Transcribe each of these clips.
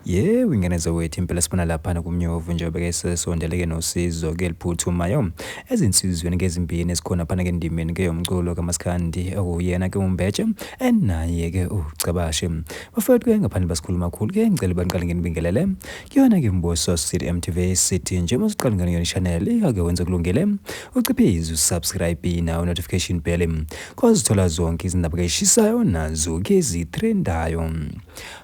Yebo, ingane zakwethu impela sibona laphana kumnyovu nje beke sesondeleke nosizo ke eliphuthumayo ezinsizweni ke ezimbini esikhona phana ke endimeni ke yomculo kaMaskandi okuyena ke uMbeje enaye ke uCabashe. Bafowethu ke ngaphandle basikhuluma kakhulu ke ngicela baniqale nginibingelele kuyona ke Mbuso City MTV sithi nje masiqale ngani yona channel ake wenze kulungile uciphize usubscribe nawo notification bell kozithola zonke izindaba ke eshisayo nazo ke ezitrendayo.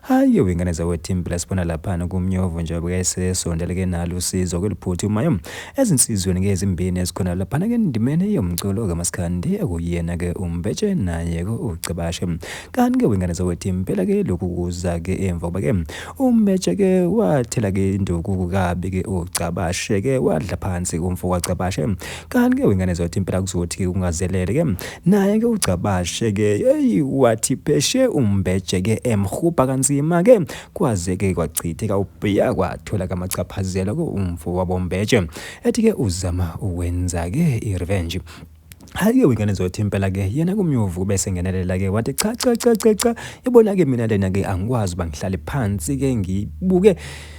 Hhayi wengane zakwethu impela sibona laphana kumnyovu nje bekesesondele ke nalo usizo kweliphuthumayo ezinsizweni ke ezimbini ezikhona laphana ke endimeni yomculo kamaskandi ekuyena ke uMbetshe naye ke uCebashe. Kanti ke wengane zakwethu impela ke lokhu kuza ke emva kokuba ke uMbetshe ke wathela ke induku kabi ke uCabashe ke wadla phansi umfo kaCabashe. Kanti ke wengane zakwethu impela kuzothi ke kungazelele ke Naye ke uGcabashe ke hey wathi pheshe uMbeje ke emhubha kanzima ke kwaze ke kwachitheka ubhiya kwathola kamachaphazelo ke umfo waboMbeje ethi ke uzama ukwenza ke i-revenge. Hhayi ke wengane zothi impela ke yena kumnyovu bese ngenelela ke wathi cha cha cha cha cha yabona ke mina lena ke angikwazi uba ngihlale phansi ke ngibuke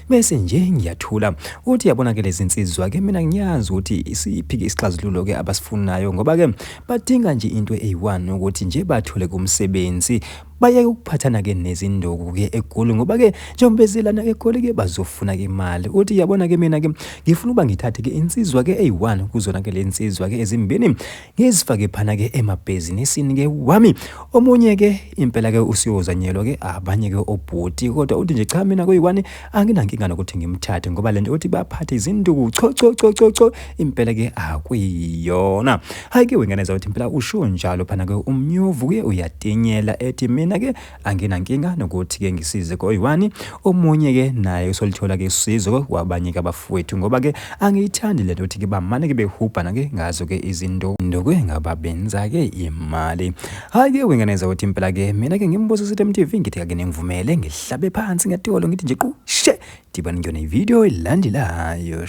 Bese nje ngiyathula. Uthi yabona ke lezi nsizwa ke mina ngiyazi ukuthi isiphi ke isixazululo ke abasifunayo ngoba ke badinga nje into eyi-one ukuthi nje bathole kumsebenzi bayeke ukuphathana ke nezinduku ke eGoli ngoba ke njengoba bezelana eGoli ke bazofuna ke imali. Uthi yabona ke mina ke ngifuna uba ngithathe ke insizwa ke eyi-one kuzona ke le nsizwa ke ezimbini ngizifake phana ke emabhizinisini ke wami. Omunye ke impela ke usuyozanyelwa ke abanye ke obhuti kodwa uthi nje cha mina kuyi-one anginankinga nokuthi ngimthathe ngoba lento uthi baphathe izinduku cho cho cho cho cho impela ke akuyiyona. Hayi ke wengane zakuthi impela usho njalo phana ke umnyovu ke uyatinyela ethi mina ke anginankinga nokuthi ke ngisize koyi-one. Omunye ke naye usolithola ke usizo kwabanye ke abafowethu ngoba ke angiyithandi lento ukuthi ke bamane ke behubhana ke ngazo ke izinto ke ngaba benza ke imali. Hayi ke wengane zakuthi impela ke mina ke ngimbuzo sithi MTV ngithi ake ningivumele ngihlabe phansi ngetolo ngithi nje qu she dibani ngiyona ivideo elandelayo.